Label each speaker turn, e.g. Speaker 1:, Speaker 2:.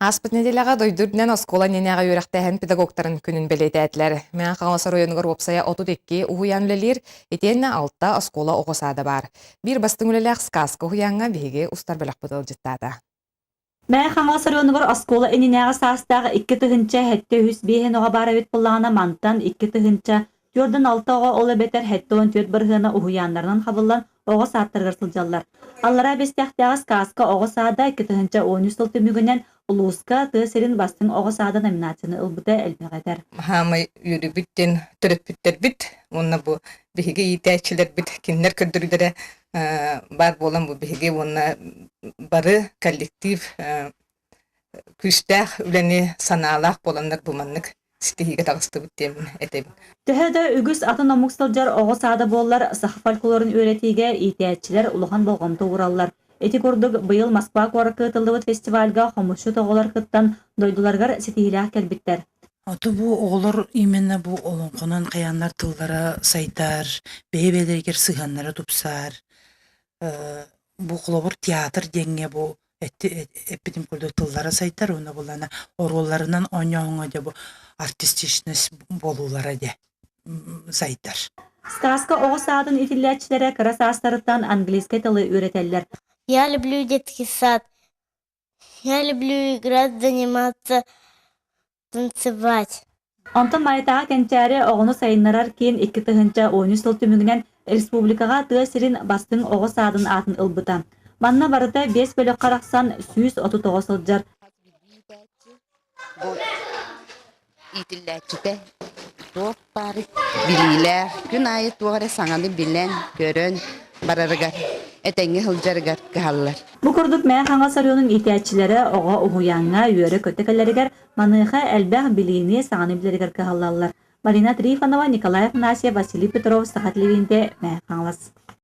Speaker 1: Ааспыт нэдиэлэҕэ дойду үрдүнэн оскуола иннинээҕи үөрэхтээһин педагогтарын күнүн бэлиэтээтилэр. Мэҥэ Хаҥалас оройуонугар уопсайа 32 уһуйаан үлэлиир, итиэннэ алта оскуола оҕо саада баар. Биир бастыҥ үлэлээх Сказка уһуйааҥҥа биһиги устар бөлөхпүт ыалдьыттаата.
Speaker 2: Мэҥэ Хаҥалас оройуонугар оскуола иннинээҕи саастаах 2007 биэһин оҕо баар эбит буоллаҕына, мантан 2046 оҕо, ол эбэтэр 74 бырыһыана уһуйааннарынан хабыллан оҕо саадтарыгар сылдьаллар. Аллараа Бэстээхтээҕи Сказка оҕо саада 2013 сыл түмүгүнэн улууска тыа сирин бастыҥ оҕо саада номинацияны ылбыта элбэҕи этэр.
Speaker 3: Хаамай үөрүүбүт диэн төрөппүттэрбит уонна бу биһиги иитээччилэрбит кинилэр көрдөрүүлэрэ баар буолан бу биһиги уонна бары коллектив күүстээх үлэни санаалаах буоланнар бу маннык ситиһиигэ таҕыстыбыт диэммин этэбин.
Speaker 2: Төһө да үгүс атын омук сылдьар оҕо саада буоллар, саха фольклорун үөрэтиигэ иитээччилэр улахан болҕомто уураллар. Ити курдук, быйыл Москва куоракка ыытыллыбыт фестивальга хомусчут оҕолор кыттан, дойдуларыгар ситиһиилээх кэлбиттэр.
Speaker 4: Ото бу оҕолор именно бу олоҥхонон хайааннар тыллара сайдар, бэйэ-бэйэлэригэр сыһыаннара тупсар. Бу холобур театр диэҥҥэ бу эппитим курдук тыллара сайдар уонна булана оруолларынан оонньооһуҥҥа дьэ бу артистичность буолуулара дьэ сайдар.
Speaker 2: Сказка оҕо саадын итиллээччилэрэ кыра саастарыттан английскай тылы үөрэтэллэр.
Speaker 5: Я люблю детский сад. Я люблю играть, заниматься, танцевать.
Speaker 2: Онтон Маайатааҕы Кэнчээри оҕону сайыннарар киин 2013 сыл түмүгүнэн республикаҕа тыа сирин бастыҥ оҕо саадын аатын ылбыта. Манна барыта биэс бөлөххө арахсан 130 оҕо сылдьар.
Speaker 6: Бу иитиллээччитэ туох баар билиилээх, күн аайы туох эрэ саҥаны билэн, көрөн барарыгар, этэҥҥэ сылдьарыгар кыһаллар.
Speaker 2: Бу курдук Мэҥэ Хаҥалас оройуонун иитээччилэрэ оҕо уһуйааҥҥа үөрэ-көтө кэлэригэр Маныаха элбэх билиини, саҥаны билэригэр кыһаллаллар. Марина Трифонова, Николай Афанасьев, Василий Петров, Саха телевидениетэ, Мэҥэ Хаҥалас.